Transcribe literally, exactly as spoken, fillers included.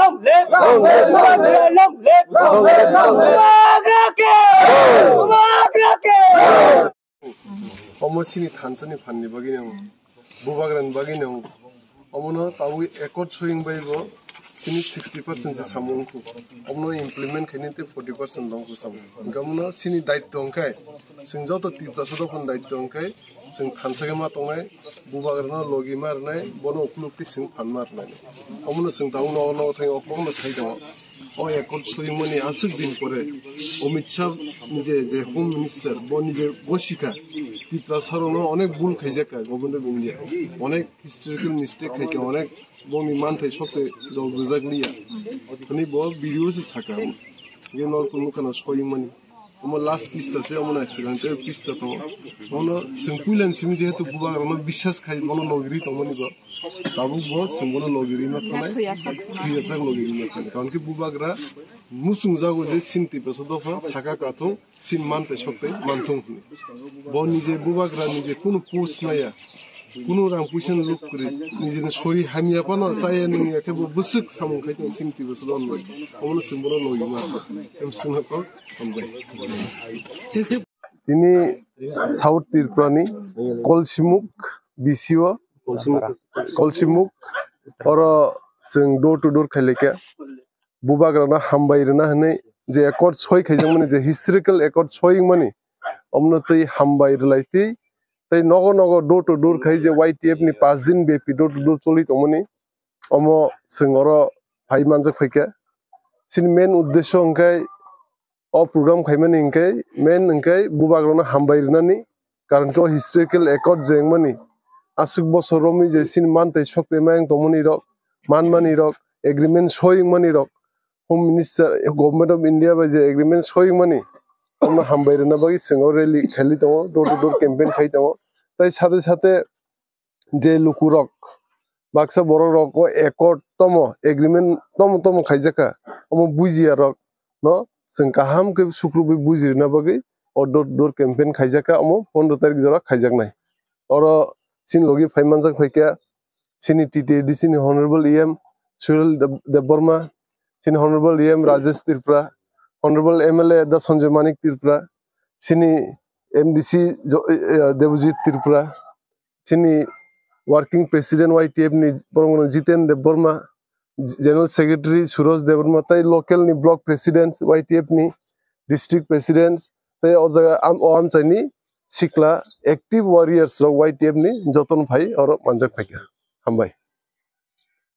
long live! Long live! Bubagra long live! Long live! Long live! Bubagra ke! Bubagra ke! Omo chini thansa ni phan ni bagwi no, Bubagra ni bagwi no, omo no tabuk accord soyung bai bo chini sixty percent se samung wngkhu. Omo no implement khaini tei forty percent dong kho samung. Hingke omo no chini daitto hingke, chwng joto Tiprasa dophani daitto hingke, chwng thansa khe ma tongnai, Bubagra no logi ma rwnai, bono ukuluk twi chwng phan ma rwnai. Omo no chwng tabuk nogo nogo thang o kok no sai tongo. O accord soyung mani aswk din pore Amit Shah nije je Home Minister, bo nije gosikha Tiprasa rok no onek bul khaijak kha Government of India, onek historical mistake khaikha, onek bongni manthai sokte rok rijak liya hwnwi bo video se sakha. Hingke norok tongo khana soyung mani. Omo last pista se, omo nai swkang tei pista tongo. Omo chwng puila ni simi jehetu Bubagra no biswas khai bono logiri tongmani bo. Tabuk bo chwng bono logiri ma thangnai. Thwiyasak logiri ma thangnai. Karon khe Bubagra muchung jago je chini Tiprasa dopha saka kathung, chini manthai soktai manthung hwnwi. Bo nije Bubagra nije kunu post naya. Kunu rang puisa ni luk kwrwi, nijini sori hamya phano chaya nungya khe bo bwswk samung khai tongo chini Tiprasa dopha bai. Omono chwng bono logi ma. Em swngo kok hambai. Tini South Tripura ni Kolsimuk B C O, Kolsimuk oro chwng door to door khailai kha. Bubagra no hambai rwna hwnwi je accord soi khaijakmani, je historical accord soi wngmani, omono twi hambai rwlai twi tei nogo nogo door to door khai je Y T F ni paanch din bepi door to door choli tongmani, omo chwng oro phai manjak phaikha. Chini main uddesho hwnkhe o program khaimani hwnkhe main hwnkhe Bubagrano hambai rwnani, karon khe o historical accord je wngmani aswk bosor romwi je chini mantei sokte mayang tongmani rok, manmani rok, agreement soi wngmani rok, Home Minister, Government of India bai je agreement soi wngmani, omono hambai rwna bagwi chwng o rally khailai tongo, door to door campaign khai tongo. Tai sate sate je lukurok, baksa borok rok o accord tomo, agreement tomo tomo khaijak kha, omo bujiya rok no chwng kaham khe sukrubwi bujirina bagwi o door to door campaign khaijak kha, omo pondro tarik jora khaijaknai. Oro chini logi phai manjak phaikha chini T T A D C ni Honorable E M Surel Deb-, Debbarma, chini Honorable E M Rajesh Tripura, Honorable M L A da Sanjoy Manik Tripura, chini M D C Jo-, eh, eh, Debojit Tripura, chini working president Y T F ni borok no Jiten Debbarma, General Secretary Suraj Debbarma, tai local ni block president Y T F ni, district president, tai o jaga am-, o amchaini sikla active warriors rok Y T F ni jotono phai oro manjak phaikha. Hambai.